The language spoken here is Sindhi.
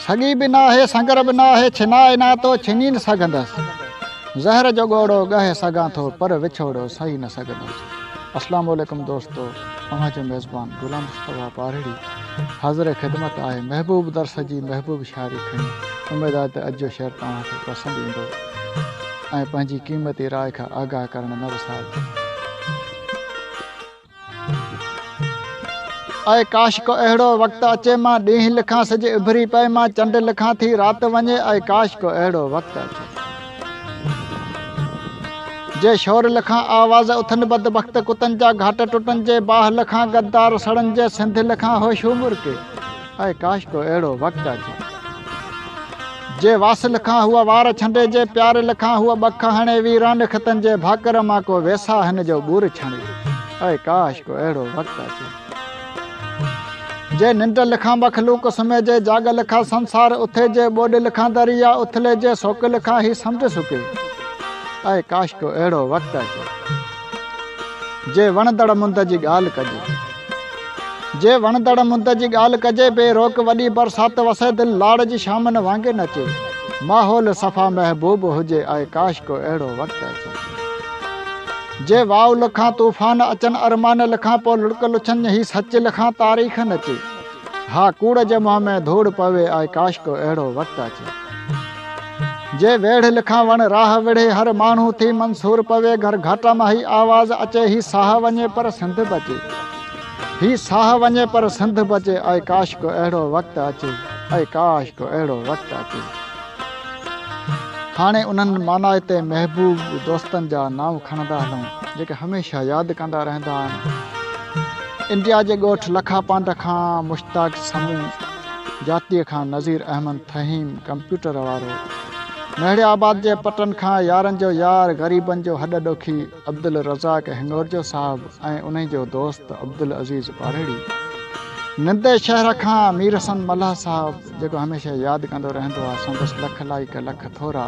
سڳي به ناهي، سنگر به ناهي، ڇنائي نه تو ڇني نه سگهندس. زهر جو ڳوڙهو ڳهي سگهان ٿو، پر وڇوڙو سهي نه سگهندس. اسلام عليڪم دوستو، اوهان جو ميزبان غلام مصطفيٰ پارهڙي حاضر خدمت آهي محبوب درس جي محبوب شاعري کڻي. اميد آهي ته اڄ جو شعر توهان کي پسند ايندو ۽ پنهنجي قيمتي راء کان آگاهه ڪرڻ نه وسارجو. اي ڪاش ڪو اهڙو وقت اچي مان ڏينهن لکان سج اڀري پئي مان چنڊ لکان ٿي رات وڃي اي ڪاش ڪو اهڙو وقت اچي جي شور لکان آواز اٿن بدبخت ڪتن جا گهاٽ ٽٽن جي باهه لکان غدار سڙن جي سنڌ لکان هوشو مرڪي اي ڪاش ڪو اهڙو وقت اچي. جي واصل کان هوء وار ڇنڊي، جي پيار کان هوء ٻک هڻي، ويران خطن جي ڀاڪر مان ڪو ويساهه هن جو ٻور ڇڻي. اي ڪاش ڪو اهڙو وقت اچي. جي ننڊ لکان مخلوق سمهي، جي جاڳ لکان سنسار اٿي، جي ٻوڏ لکان دريا اٿلي، جي سوڪ لکان هي سمنڊ سڪي. اي ڪاش ڪو اهڙو وقت اچي. جي وڻندڙ مند جي ڳالهه ڪجي. جي وڻندڙ مند جي ڳالهه ڪجي، بي روڪ وڏي برسات وسي، دل لاڙ جي شامن وانگي نچي، ماحول صفا محبوب هجي، آء ڪاش ڪو اهڙو وقت اچي. جي واء لکان طوفان اچن، ارمان لکان پوء لڙڪ لڇن، هي سچ لکان تاريخ نچي، ها ڪوڙ جي منهن ۾ ڌوڙ پوي، آء ڪاش ڪو اهڙو وقت اچي. جي ويڙهه لکان وڻ راهه وڙهي، هر ماڻهو ٿي منصور پوي، گهر گهاٽا مان هي آواز اچي، هي ساهه وڃي پر سنڌ بچي، هي ساهه وڃي پر سنڌ بچي، اي ڪاش ڪو اهڙو وقت اچي، اي ڪاش ڪو اهڙو وقت اچي. هاڻي انهن مانائتي محبوب دوستن جا نانء کڻندا هلون، جيڪي هميشه ياد ڪندا رهندا آهن. انڊيا جي ڳوٺ لکا پانڊ کان مشتاق سمون، جاتيء کان نذير احمد ٿهيم ڪمپيوٽر وارو، نهڙي آباد جي پٽن کان يارن جو يار غريبن جو هڏ ڏوکي عبدالرزاق هڱورجو صاحب ۽ انهي جو دوست عبدالعزيز پارهڙي، نندي شهر کان مير حسن ملاح صاحب جيڪو هميشه ياد ڪندو رهندو آهي سندس لک لائق لک ٿورا.